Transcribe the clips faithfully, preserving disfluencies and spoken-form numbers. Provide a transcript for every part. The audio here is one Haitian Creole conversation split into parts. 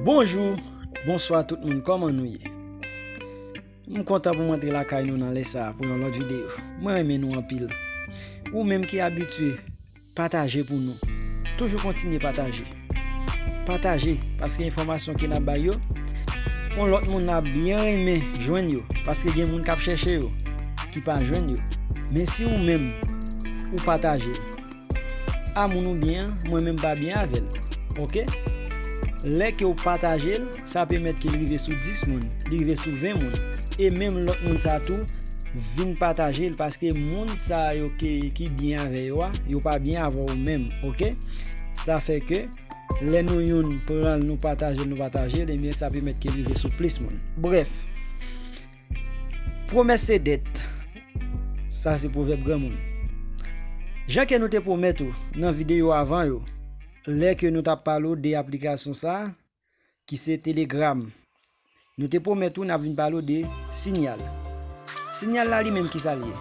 Bonjou, bonswa tout moun, kòman nou ye? M kontan pou m antre lakay nou nan lè sa a pou yon lòt videyo. Mwen renmen nou anpil. Ou menm ki abitye, pataje pou nou. Toujou kontinye pataje. Pataje, paske enfòmasyon ke n ap bay yo, yon lòt moun ap byen renmen jwenn yo, paske gen moun k ap chèche yo, ki pa jwenn yo. Men si ou menm, ou pataje l, a moun ou byen an, mwen menm pa byen avè l. Oke? Lè ke w pataje l, sa pèmèt ke l rive sou dis moun, li rive sou ven moun. E menm lòt moun sa tou, vin pataje l, paske moun sa yo ke, ki byen avè yo a, yo pa byen avè w menm, oke? Sa fè ke, lè nou youn pran l, nou pataje l, nou pataje l, ebyen, sa pèmèt ke l rive sou plis moun. Brèf, pwomès se dèt. Sa se pwovèb granmoun. Jan ke nou te pwomèt ou nan videyo avan yo, lè ke nou t ap pale w de aplikasyon sa a, ki se Telegram. Nou te pwomèt ou n ap vin pale w de Signal. Signal la li menm ki sa l ye?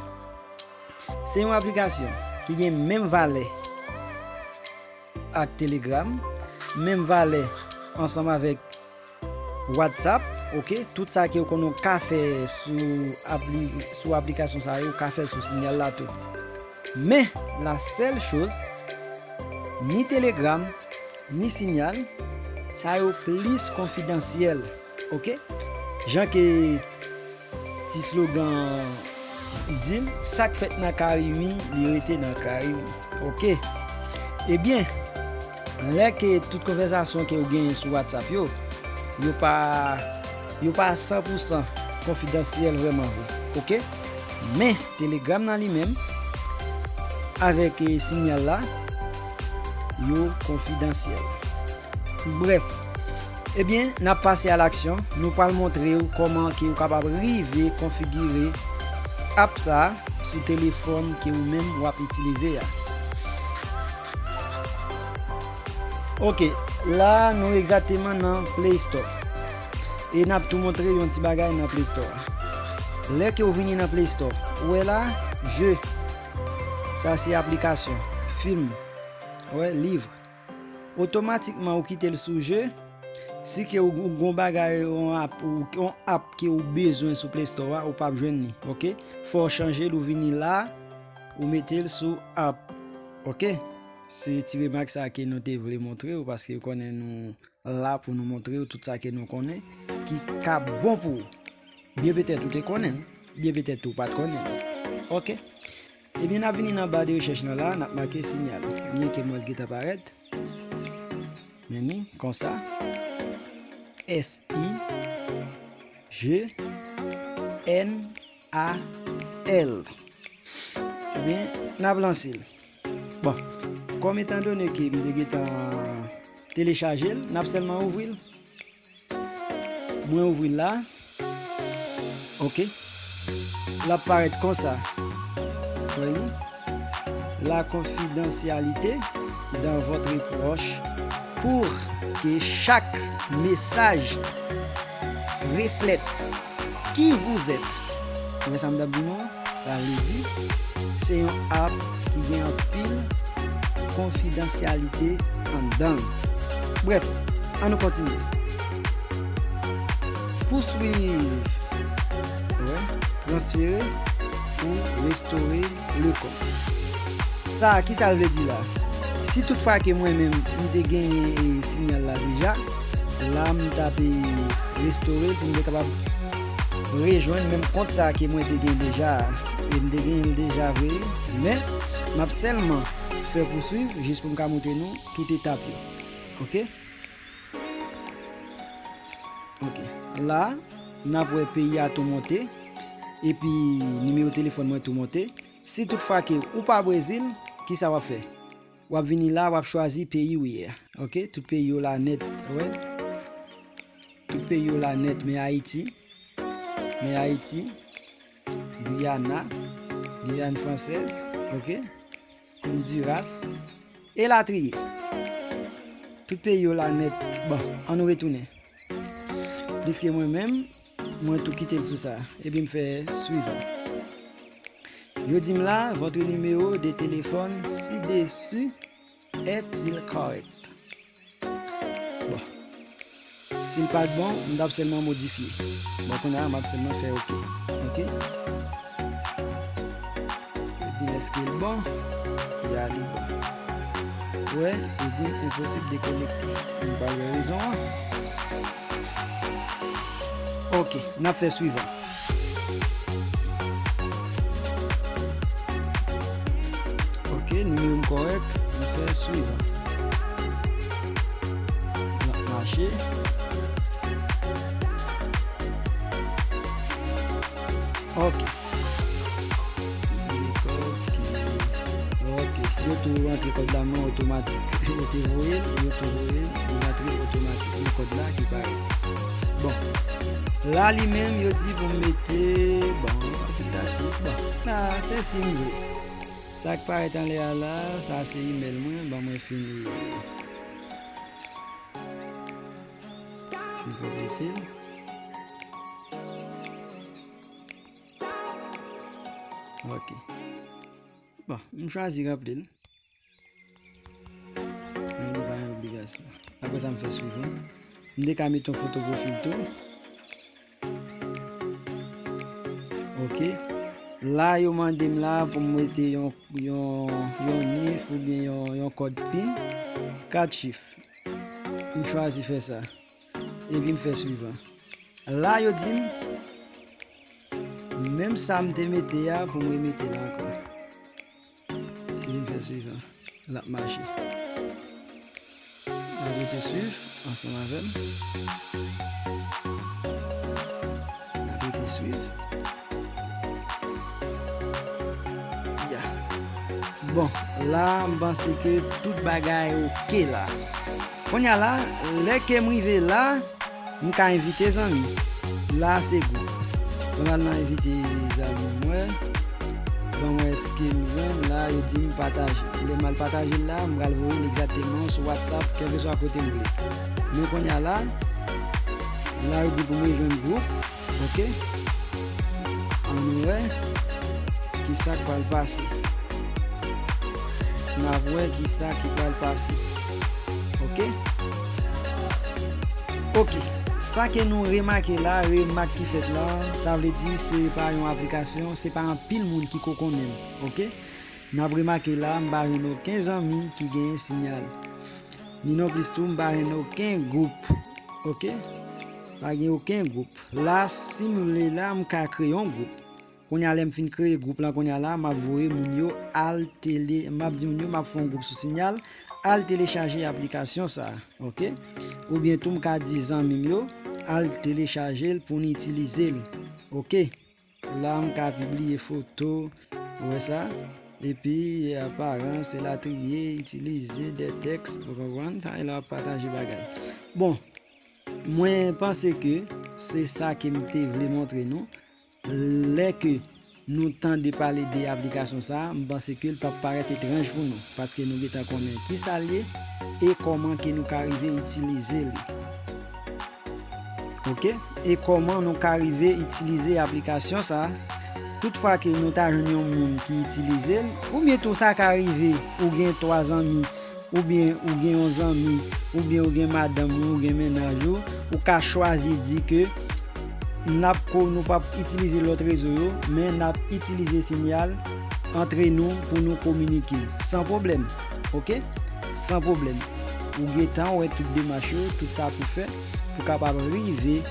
Se yon aplikasyon ki gen menm valè ak Telegram, menm valè ansanm avèk WhatsApp, oke? Tout sa ke w konnen w ka fè sou apli-, sou aplikasyon sa yo, w ka fè l sou Signal la tou. Men, la sèl choz, ni Telegram, ni Signal, sa yo plis konfidansyèl, oke? Jan ke ti slogan an di l, sa k fèt nan Karimi, li rete nan Karimi, oke? Ebyen, lè ke tout konvèsasyon ke w genyen sou WhatsApp yo, yo pa, yo pa san pou san konfidansyèl vrèman vre, oke? Men, Telegram nan li menm, avèk, eh, Signal la, yo konfidansyèl. Brèf, ebyen, n ap pase a laksyon, nou pral montre w kòman ke w kapab rive konfigire app sa a sou telefòn ke ou menm w ap itilize a. Oke, la nou egzakteman nan Play Store. E n ap tou montre yon ti bagay nan Play Store a. Lè ke w vini nan Play Store, ou wè la, jeu. Sa se aplikasyon, fim, ou wè, liv. Otomatikman ou kite l sou jeu. Si ke ou, ou gon bagay, yon app, ou, yon app ke ou bezwen sou Play Store a, ou p ap jwenn li, oke? Fò w chanje l, ou vini la, ou mete l sou app, oke? Se ti remak sa ke nou te vle montre w, paske nou konnen nou la pou nou montre w tout sa ke nou konnen ki ka bon pou ou. Byen petèt ou te konnen l, byen petèt ou pa t konnen l. Oke? Ebyen, n ap vini nan ba de rechèch lan la, n ap make Signal. Byen ke m wè l gentan parèt. Men ni, konsa. S I G N A L. Ebyen, n ap lanse l. Bon, kòm etandone ke m te gentan telechaje l, n ap sèlman ouvri l. Mwen ouvri l la. Oke. L ap parèt konsa. Wè li. La confidentialité dans votre proche pour que chaque message reflète qui vous êtes. Ou wè sa m t ap di nou an? Sa vle di, se yon app ki gen anpil konfidansyalite anndan l. Brèf, ann nou kontinye. Poursuivre, wè, transférer ou restaurer le compte. Sa, ki sa l vle di la? Si tout fwa ke mwen menm, m te genyen, e, Signal la deja, la, m t ap, e, restore pou m te kapab rejwenn menm kont sa ke mwen te gen deja a. E m te genyen l deja vre, men m ap sèlman fè pouswiv jis pou m ka montre nou tout etap yo. Oke? Oke. La, n ap wè peyi a tou monte, epi nimewo telefòn mwen tou monte. Si tout fwa ke ou pa Brezil, kisa w ap fè? W ap vini la, w ap chwazi peyi w ye a. Oke? Tout peyi yo la nèt, wè. Tout peyi yo la nèt, men Ayiti. Men Ayiti, Guyana, Guyane Française, oke? Honduras, elatriye. Tout peyi yo la nèt. Bon, ann nou retounen. Pliske mwen menm, mwen tou kite l sou sa. Epi m fè swivan. Yo di m la, votre numéro de téléphone ci-dessus est-il correct? Bon, Si l pa t bon, m t ap sèlman modifye. Bon, kounye a, m ap sèlman fè oke. Oke. Yo di m èske l bon? Ya, li bon. Ou wè, yo di m enposib de konekte. M pa wè rezon an. Oke, n ap fè swivan. Oke, nimewo m kòrèk, m fè swivan. N ap mache. Oke. Sezi rekòd ki, oke. Yo tou rantre kòd la nan otomatik. Yo te voye l, yo tou voye l, li rantre otomatik nan kòd la ki parèt. Bon. La li menm, yo di pou m mete, bon, fakilte. Bon, la, se si m vle. Sa k parèt anlè a la, sa se imèl mwen, ban mwen fini. Fin konplete l. Ok. Bon, m chwazi ranpli l. Men li pa yon obligasyon. Apre sa, m fè swivan. M te ka mete yon foto pwofil tou. Ok. La, yo mande m la pou m mete yon, yon, yon nif oubyen yon, yon kòd pin. Kat chif. M chwazi fè sa. Epi m fè swivan. La, yo di m, menm sa m te mete a, pou m remete l ankò. Epi m fè swivan. L ap mache. N ap rete swiv ansanm avè m. N ap rete swiv. Ya. Bon, la, m panse ke tout bagay oke la. Kounye a la, lè ke m rive la, m ka envite zanmi. La, se gwoup. Mwen al nan envite zanmi mwen. Ban mwen èske m jwenn la, yo di m pataje. Lè m al pataje l la, m pral voye l egzakteman sou WhatsApp, kèlkeswa kote m vle. Men kounye a la, la, yo di pou m rejwenn gwoup. Ok? Ann wè kisa k pral pase. N ap wè kisa ki pral pase. Ok? Ok. Sa ke nou remake la, remak ki fèt la, sa vle di se pa yon aplikasyon, se pa anpil moun ki ko konnen l. Ok? N ap remake la, m pa jwenn okenn zanmi ki genyen sinyal. Ni non plis tou, m pa jwenn okenn gwoup. Ok? Pa gen okenn gwoup. La, si m vle la, m ka kreye yon gwoup. Kounye a, lè m fin kreye gwoup la, kounye a la, m ap voye moun yo al tele, m ap di moun yo, m ap fè yon gwoup sou Signal, al telechaje aplikasyon sa a, ok? Oubyen tou, m ka di zanmi m yo, al telechaje l pou n itilize l, ok? La, m ka pibliye foto, ou wè sa? Epi, aparans, elatriye, itilize de tèks, ou konprann? Sa, e la w ap pataje bagay. Bon, mwen panse ke se sa ke m te vle montre nou. Lè ke nou tande pale de aplikasyon sa a, m panse ke l p ap parèt etranj pou nou, paske nou gentan konnen kisa l ye e kòman ke nou ka rive itilize li. Ok? E kòman nou ka rive itilize aplikasyon sa a? Tout fwa ke nou ta jwenn yon moun ki itilize l, oubyen tou sa ka rive, ou gen twa zanmi, oubyen ou gen yon zanmi, oubyen ou gen madanm ou, ou gen mennaj ou, ou ka chwazi di ke n ap ko-, nou p ap itilize lòt rezo yo, men n ap itilize Signal antre nou pou nou kominike. San pwoblèm. Ok? San pwoblèm. Ou gentan wè tout demach yo, tout sa pou fè, pou kapab rive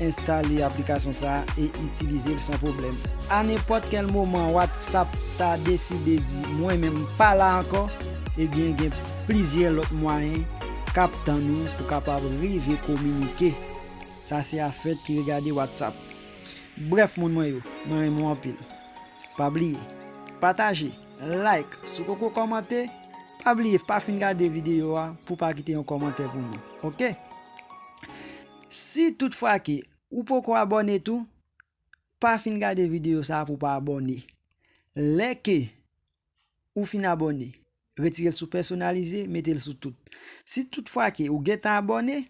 enstale aplikasyon sa a e itilize l san pwoblèm. A nenpòt kèl moman, WhatsApp ta deside di, "Mwen menm m pa la ankò," ebyen, gen plizyè lòt mwayen k ap tann ou pou kapab rive kominike. Sa se afè ki regade WhatsApp. Brèf, moun mwen yo, mwen renmen w anpil. Pa bliye, pataje, like, si w poko kòmante, pa bliye, pa fin gade videyo a pou w pa kite yon kòmantè pou nou, ok? Si tout fwa ke ou poko abòne tou, pa fin gade videyo sa a pou w pa abòne. Lè ke ou fin abòne, retire l sou pèsonalize, mete l sou tout. Si tout fwa ke ou gentan abòne,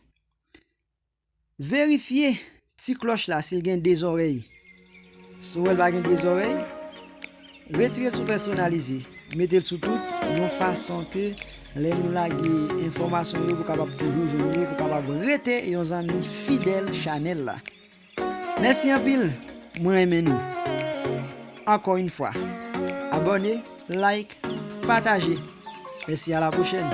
verifye ti klòch la si l gen de zòrèy. Si w wè l pa gen de zòrèy, retire l sou pèsonalize, mete l sou tout, yon fason ke Lè nou lage enfòmasyon yo, pou kapab toujou jwenn yo, pou kapab rete yon zanmi fidèl chanèl la. Mèsi anpil, mwen renmen nou. Ankò yon fwa, abòne, like, pataje. Mèsi, a la pwochèn.